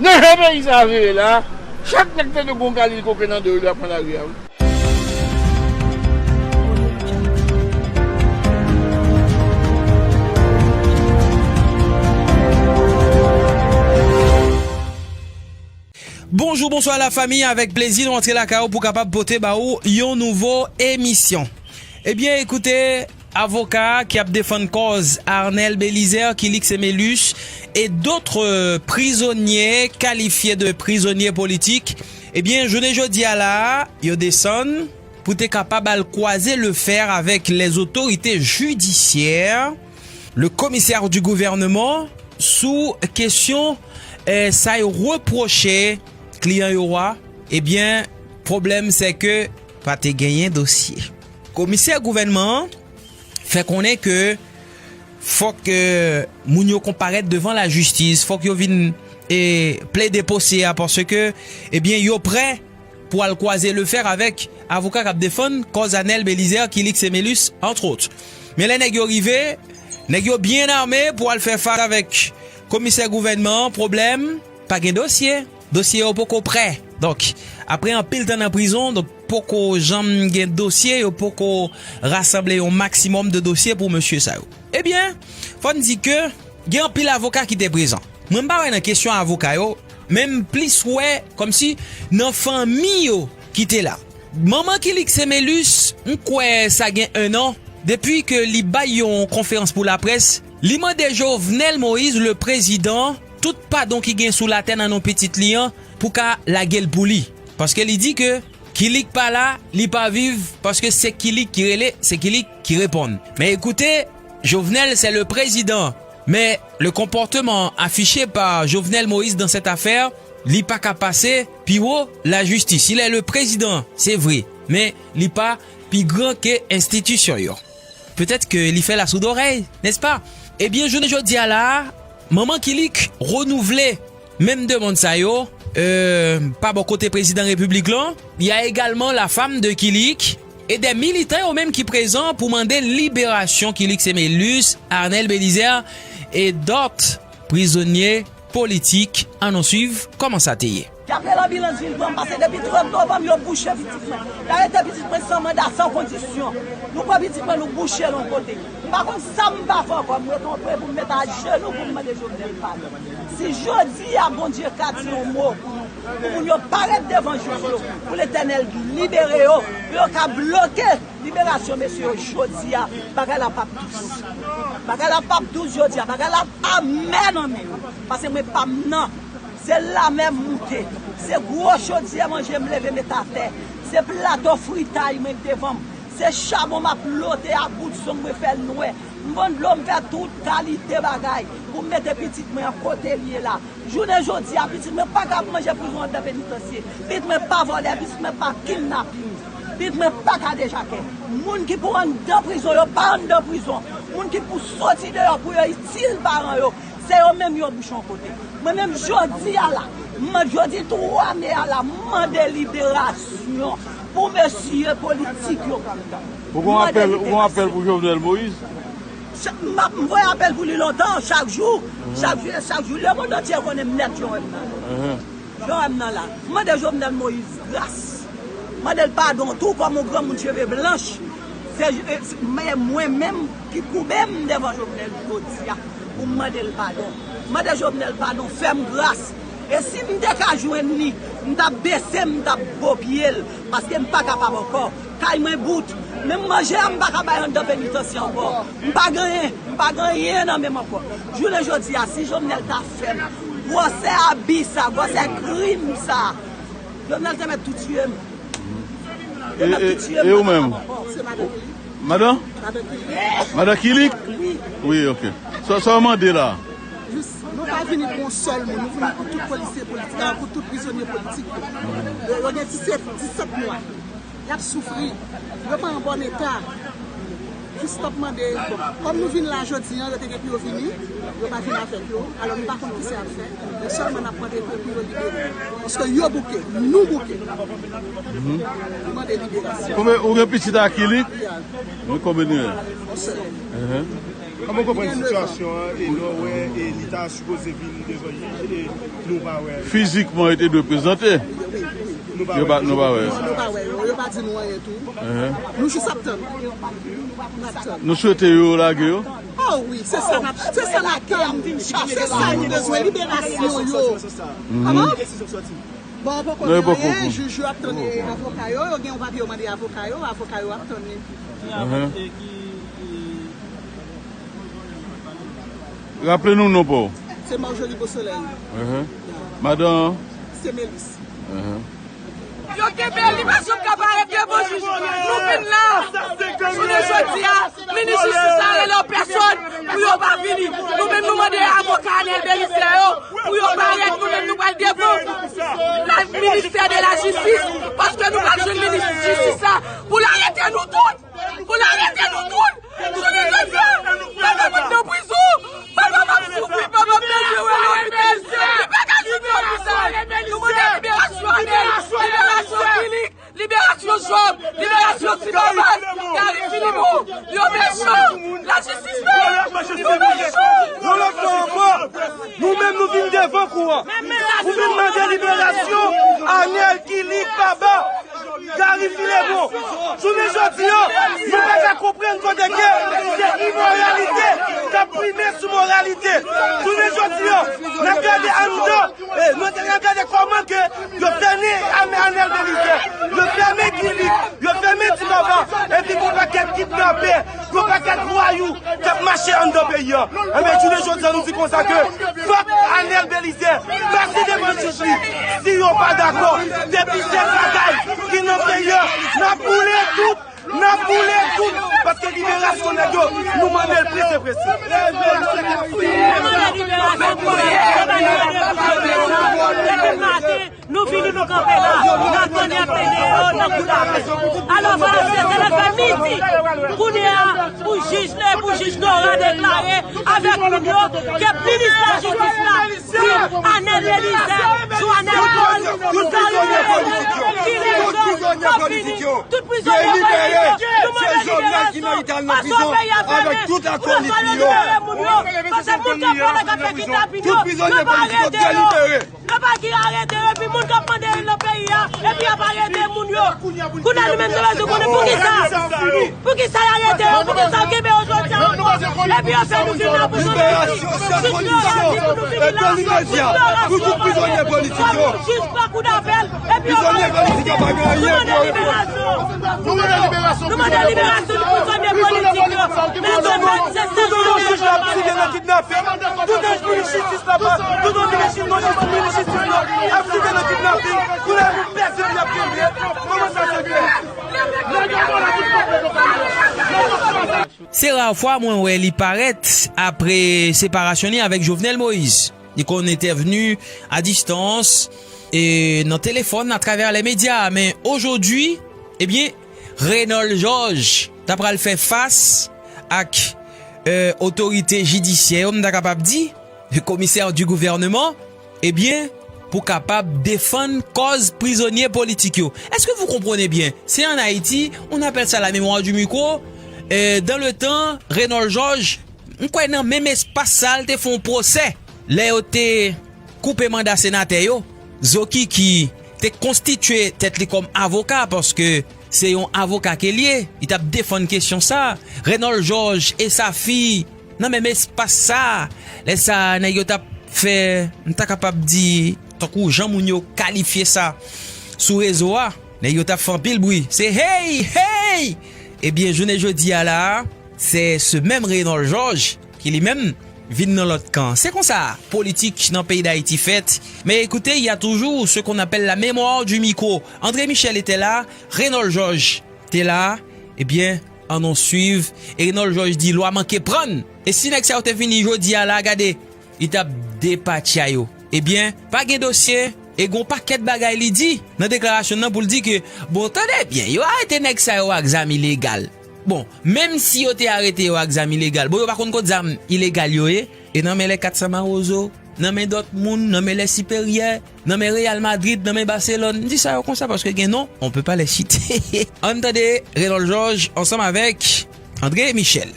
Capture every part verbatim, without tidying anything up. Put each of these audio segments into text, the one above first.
Nan jan peyi sa a vire la, chak nèg tande gon galil koke nan do yo, li ap pran lari a, wi. Bonjou, bonswa la fanmi, avèk plezi nou antre lakay ou pou kapab pote ba ou yon nouvo emisyon. Ebyen, ekoute, avoka ki ap defann kòz Arnel Belizaire, Kilix Emelus et d'autres prisonniers qualifiés de prisonniers politiques, ebyen, jounen jodi a la, yo desann pou te kapab al kwaze le fer avèk les autorités judiciaires, le commissaire du gouvernement, sou kesyon, eh, sa yo repwoche kliyan yo a, ebyen, pwoblèm se ke pa te genyen dosye. Komisè gouvènman an fè konnen ke fòk, eh, moun yo konparèt devan lajistis, fòk yo vin, eh, plede pwosè a, paske, ebyen, yo prè pou al kwaze le fer avèk avoka k ap defann kòz Arnel Belizaire, Kilix Emelus, entre autres. Men lè nèg yo rive, nèg yo byen ame pou al fè fas avèk komisè gouvènman an, pwoblèm, pa gen dosye. Dosye yo poko prè. Donk, apre anpil tan nan prizon, donk poko janm gen dosye, yo poko rasanble yon maksimòm de dosye pou mesye sa yo. Ebyen, fò n di ke gen anpil avoka ki te prezan. Mwen, m pa wè nan kesyon avoka yo, men m plis wè kòmsi nan fanmi yo ki te la. Manman Kilix Emelus, m kwè sa gen ennan, depi ke li bay yon konferans pou laprès, li mande Jovenel Moïse, le président, tout padon ki gen sou latè nan non pitit li an, pou ka lage l pou li. Paske li di ke Kilix pa la, li pa viv, paske se Kilix ki rele, se Kilix ki reponn. Men ekoute, Jovenel, c'est le président. Mais le comportement affiché par Jovenel Moïse dans cette affaire, li pa ka pase pi wo lajistis. Il est le président, c'est vrai, men li pa pi gran ke enstitisyon yo. Petèt ke li fè lasoudorèy, n'est-ce pas? Ebyen, jounen jodi a la, manman Kilix renouvle menm demann sa yo, euh, pa bò kote prezidan repiblik lan. Il y a également la femme de Kilix et des militants yo menm ki prezan pou mande liberasyon Kilix Emelus, Arnel Belizaire et d'autres prisonniers politiques. Ann nou swiv kòman sa te ye. Y ap rele anbilans vin pran m, paske depi trant novanm, yo bouche pitit mwen. Y arete pitit mwen san manda, san kondisyon. Nou pran pitit mwen, nou bouche l yon kote. M pa konn sa m va fè ankò, m ret antre pou m met ajenou pou m mande Jovenel padon. Si jodi a Bondye ka di yon mo pou nou, pou moun yo parèt devan jij yo, pou Letènèl libere yo, pou yo ka bloke liberasyon mesye yo jodi a, bagay la p ap dous. Bagay la p ap dous jodi a, bagay la amè nan men yo. Paske mwen pa m nan, se lamè m moute, se gwo chodyè manje m leve met atè, se plato fritay mwen k devan m, se chabon m ap lote a bout zong mwen fè l nwè. M vann dlo, m fè tout kalite bagay pou m mete pitit mwen an kote l ye la. Jounen jodi a, pitit mwen pa ka ap manje prizon anndan penitansye. Pitit mwen pa vòlè, pitit mwen pa kidnapin. Pitit mwen pa kadejake. Moun ki pou anndan prizon yo pa anndan prizon. Moun ki pou soti deyò pou yo itil paran yo, se yo menm yo bouche yon kote. Mwen menm jodi a la, m, jodi twa me a la, m mande liberasyon pou mesye politik yo. Ou gon apèl, ou gon apèl pou Jovenel Moïse? Ch-, m ap, m voye apèl pou li lontan, chak jou, chak jou, chak jou. Lemonn antye konnen m nèt, jan w wè m nan la. Jan w wè m nan la. M mande Jovenel Moïse gras. M mande l padon tou kòm yon granmoun cheve blanch. Se, e, se, men mwen menm ki koube m devan Jovenel jodi a pou m mande l padon. M mande Jovenel padon, fè m gras. E si m te ka jwenn li, m t ap bese m, m t ap bo pye l, paske m pa kapab ankò. Kay mwen bout. Menm manje a m pa ka bay anndan penitansye ankò. M pa gen anyen, m pa gen anyen nan men m ankò. Jounen jodi a, si Jovenel ta fè m gwosè abi sa, gwosè krim sa, Jovenel te mèt tou tiye m. E, e, e ou menm? Se madan Kilik. Madan? Madan Kilik? Wi. Wi, ok. Sa, sa w mande la? Jis, nou pa vini pou yon sèl moun, nou vini pou tout polisye politik, a, pou tout prizonye politik yo. Yo, yo gen disèt, disèt mwa. Y ap soufri. Yo pa an bòn eta. Jis t ap mande, bon, kòm nou vin la jodi a, yo te gen pou yo vini, yo pa vin avèk yo, alò nou pa konn kisa y ap fè, men sèlman n ap mande ke pou yo libere. Paske yo bouke, nou bouke. Nou mande liberasyon. Konbyen, ou gen pitit a Kilik? Wi, konbyen li ye? Yon sèl. Enhen. Kòman w konprann sitiyasyon an e lè w wè e li ta sipoze vin devan jij e nou pa wè? Fizikman, yo te dwe prezante. Yo pa, nou pa wè. Nou pa wè yo. Yo pa di nou anyen tou. Nou jis ap tann. N ap tann. Nou swete yo lage yo. Oh wi, se sa n ap, se sa n ap tann. Se sa nou bezwen, liberasyon yo. Kòman? Bon, poko gen anyen, jij yo ap tann avoka yo, yo gen yon papye yo mande avoka yo, avoka yo ap tann li. Raple nou non pa w. Se Marjolie Beausoleil. Madan? Se Melis. Yo kenbe li, pa janm ka parèt devan jij. Nou vin la. Jounen jodi a, minis jistis la rele an pèsòn pou yo pa vini. Nou menm nou mande avoka Anèl Belizaire yo pou yo parèt. Nou menm nou pral devan la ministè de la jistis, paske nou pral jwenn minis jistis la pou l arete nou tout. Pou l arete nou tout. Jounen jodi a, papa m ap nan prizon. Papa m ap soufri, papa m nan jere lopital. Li pa ka jwenn lopital. Nou mande liberasyon Anèl, liberasyon Kilik, liberasyon Job, liberasyon Ti Babas, Gary Philippon. Yo mechan. Lajistis fè. Yo mechan. Yon lòt fwa ankò, nou menm nou vin devan kou an. Nou vin mande liberasyon Anèl Kilik, Baba, Gary Philippon. Jounen jodi a, nou pa ka konprann kote ke se imoralite k ap prime sou moralite. Jounen jodi a, n ap gade anndan, e, nou te, n ap gade kòman ke yo fèmen Anèl Belizaire, yo fèmen Kilik, yo fèmen Ti Baba, epi gon pakèt kidnapè, gon pakèt vwayou k ap mache anndan peyi a. Enben, jounen jodi a, nou di konsa ke fòk Anèl Belizaire pase devan jij li. Si yo pa dakò, depi se bagay ki nan peyi a, n ap boule tout, n ap boule tout, paske liberasyon nèg yo, nou mande l prese prese. Nou vini, nou kanpe la, n ap tann, y ap mennen yo nan kou dapèl. Alò, frè e sè, se lè fè midi. Kounye a, pou jij la, pou jij Nora deklare avèk moun yo ke minis lajistis la, si Anèl Belizaire, Joanèl Paul, Carl Ferrand, Guy Legendre, Fanfini, tout prizonye politik yo, nou mande liberasyon. Paske yon peyi ap fèmen, nou bezwen libere moun yo. Paske moun k ap vòlè, k ap fè kidnapin yo, yo pa arete yo. Yo pa ki arete yo, epi moun k ap mande nan peyi a, epi y ap arete moun yo. Kounye a nou menm nou bezwen konnen poukisa. Poukisa y arete yo, poukisa yo kenbe yo jodi a ankò, epi yo fè nou vin la pou jounen jodi a, pou nou vini la, pou liberasyon, pou liberasyon, pou jij pran kou dapèl, epi yo pa arete yo. Nou mande liberasyon. Nou mande liberasyon. Nou mande liberasyon pou prizonye politik yo. Mezanmi, se sa nou bezwen. Tout minis jistis la pa, tout minis jistis la ap site nan kidnaping, kounye a nou pèse li ap kenbe, kòman sa se fè? Se ra fwa mwen wè li parèt apre separasyon li avèk Jovenel Moïse. Li konn entèvni a distans e nan telefòn atravè lè medya, men ojodwi, ebyen, Reynold Georges ta pral fè fas ak, e, otorite jidisyè yo, m ta kapab di, komisè di gouvènman, ebyen, pou kapab defann kòz prizonye politik yo. Èske vous comprenez bien? Se an Ayiti, on appelle ça la mémoire du micro. E, dans le temps, Reynold Georges, m kwè nan menm espas sa a, l te fè yon pwosè lè yo te koupe manda senatè yo. Zokiki te konstitye tèt li kòm avoka, paske se yon avoka ke l ye, li t ap defann kesyon sa. Reynold Georges e sa fi nan menm espas sa. Lè sa a, nèg yo t ap fè, m ta kapab di, tankou jan moun yo kalifye sa sou rezo a, nèg yo t ap fè anpil bri. Se hey, hey! Ebyen, jounen jodi a la a, se, se menm Reynold Georges ki li menm vin nan lòt kan. Se konsa politik nan peyi Dayiti fèt. Mais écoutez, il y a toujours ce qu'on appelle la mémoire du micro. André Michel était là, Reynold Georges te la, ebyen, ann nou swiv. E Reynold Georges di lwa manke prann. E si nèg sa yo te vini jodi a la, gade, li t ap depatya yo. Ebyen, pa gen dosye, e gon pakèt bagay li di nan deklarasyon nan pou l di ke, bon, tande byen, yo arete nèg sa yo ak zam ilegal. Bon, menm si yo te arete yo ak zam ilegal, bon, yo pa konn kot zam ilegal yo ye, e nan men lè kat san Mawozo, nan men dòt moun, nan men lè siperyè, nan men Real Madrid, nan men Barcelone. M di sa yo konsa paske gen non, on peut pas les citer. Ann tande Reynold Georges ansanm avèk André Michel.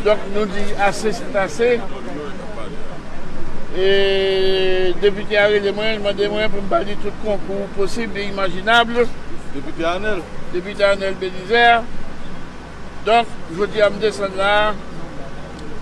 Donk, nou di ase, se ase. E depite a rele mwen, li mande mwen pou m ba li tout konkou posib e imajinab. Depite Anèl. Depite Anèl Belizaire. Donk, jodi a m desann la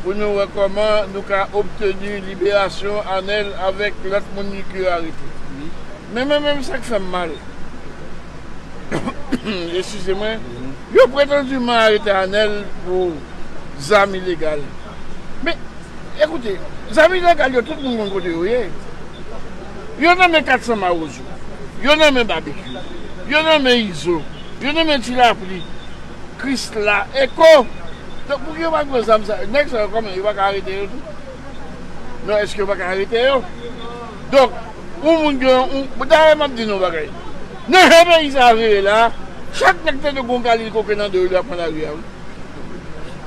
pou nou wè kòman nou ka obteni liberasyon Anèl avèk lòt moun li ke yo arete. Men mwen menm, sa k fè m mal, eskize mwen, yo pretandiman arete Anèl pou zam ilegal. Men, ekoute, zam ilegal yo, tout moun konn kote yo ye. Yo nan men Kat San Mawozo, yo nan men Babekyou, yo nan men Izo, yo nan men Ti Lapli, Krisla, Eko. Donk, pou ki yo pa pran zam sa? Nèg sa yo, kòman, yo pa ka arete yo tou? Non, èske yo pa ka arete yo? Donk, yon moun gen yon, dayè, m ap di nou yon bagay. Nan jan peyi sa a vire la, chak nèg tande gon galil koken nan do yo, l ap pran lari a, wi.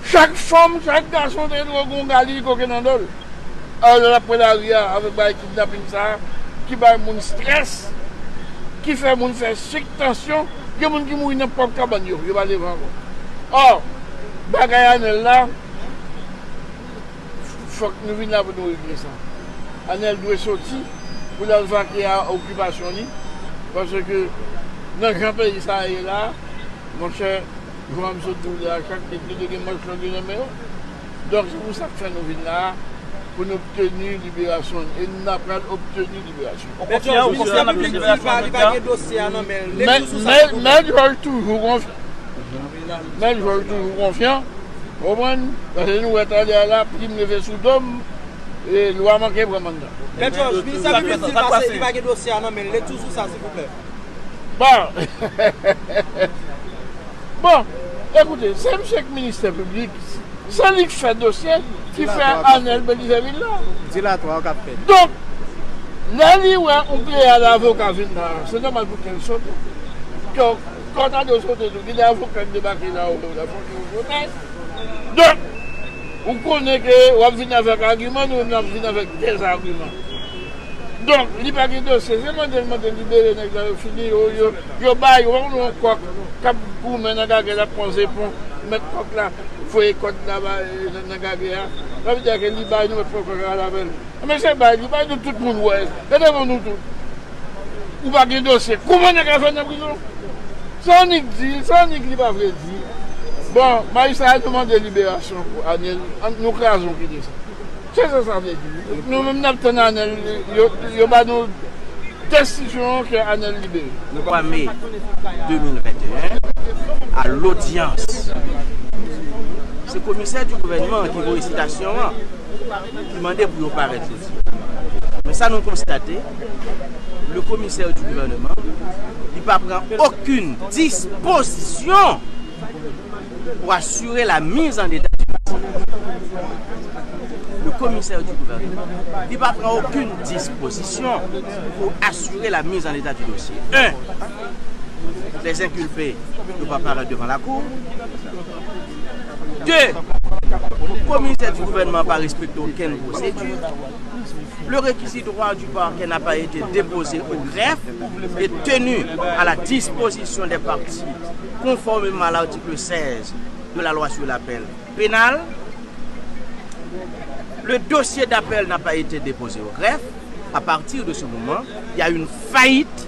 Chak fanm, chak gason tande gon galil koken nan do l. Alò, l ap pran lari a avèk bagay kidnaping sa a, ki bay moun estrès, ki fè moun fè sik, tansyon, gen moun ki mouri nan pwòp kabann yo, yo pa leve ankò. Ò, bagay Anèl la, fòk nou vin la pou nou regle sa. Anèl dwe soti pou l al vake a okipasyon li, paske nan jan peyi sa a ye la, monchè, jan m sot di w la, chak nèg yo te gen manch long yo nan men yo. Donk, se pou sa k fè nou vin la a, pou nou obteni liberasyon, e n ap pral obteni liberasyon. Ou konfyan, ou konfyan nan obtenir liberasyon Anèl la? Li pa gen dosye a nan men l. Mèt, mèt, mèt Jòj toujou konfyan. Mèt Jòj toujou konfyan. Ou konprann? Paske nou wè talè a la, plim leve sou do m, e lwa manke pran m anndan. Mèt Jòj, minis la piblik di l pa se, li pa gen dosye a nan men l. Lekti sou sa, silvouplè. Bon. Bon, ekoute, se misye k ministè piblik, se li k fè dosye, ki fè Anèl Belizaire vin la. Dilatwa k ap fèt. Donk, lè li wè yon pleyad avoka vin la, se nòmal pou ke l sote. Kò, kò ta dwe sote tou, gen de avoka k debake la, ou la, fòk yo sote. Donk, ou konnen ke w ap vin avèk agiman, nou menm n ap vin avèk dezagiman. Donk, li pa gen dosye, se mande l, mande l libere nèg la, yo fini, yo, yo, yo bay, ou pa konn yon kòk k ap goumen nan gagè, l ap pran zepon, mèt kòk la, voye kòd la ba, nan, nan gagè a. Sa vle di ke li bay, nou mèt pran kòk la avè l. Mesye, bay li, bay nou tout moun wè. E devan nou tout. Ou pa gen dosye. Kouman nèg la fè nan prizon? Sa annik di, sa annik li pa vle di. Bon, majistra a demande liberasyon pou Anèl. Ann nou kraze yon kite sa. Se sa sa vle di. Nou menm n ap tann Anèl, yo, yo ba nou desizyon ke Anèl libere. Le twa me de mil venteyen, a lodyans, se komisè di gouvènman ki voye sitasyon an, ki mande pou yo parèt jodi. Men sa nou konstate, le commissaire du gouvernement, li pa pran okenn dispozisyon pou asire la mise en état du dossier. Le commissaire du gouvernement, li pa pran okenn dispozisyon pou asire la mise en état du dossier. Un, les inculpés, yo pa parèt devan lakou. De, komisè di gouvènman pa respekte okenn pwosedi. Le réquisitoire du parquet n'a pas été déposé au greffe et tenu à la disposition des parties conformément à l'article seize de la loi sur l'appel pénal. Le dossier d'appel n'a pas été déposé au greffe. À partir de ce moment, il y a une faillite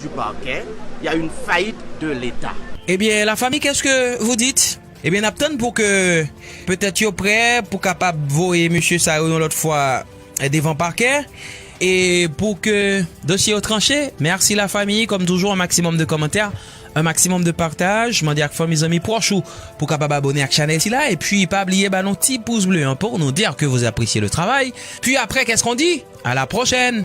du parquet, il y a une faillite de l'État. Eh bien, la famille, qu'est-ce que vous dites? Ebyen, n ap tann pou ke petèt yo prè pou kapab voye mesye sa yo yon lòt fwa, eh, devan pakè e pou ke dosye yo tranche. Mèsi lafanmi, kòm toujou, un maximum de commentaires, un maximum de partage. Mande ak fanmi, zanmi, pwòch ou pou kapab abone ak chanèl sila. Epi, pa bliye ba nou ti pouce bleu an pou nou dire que vous appréciez le travail. Puis après, qu'est-ce qu'on dit? À la prochaine!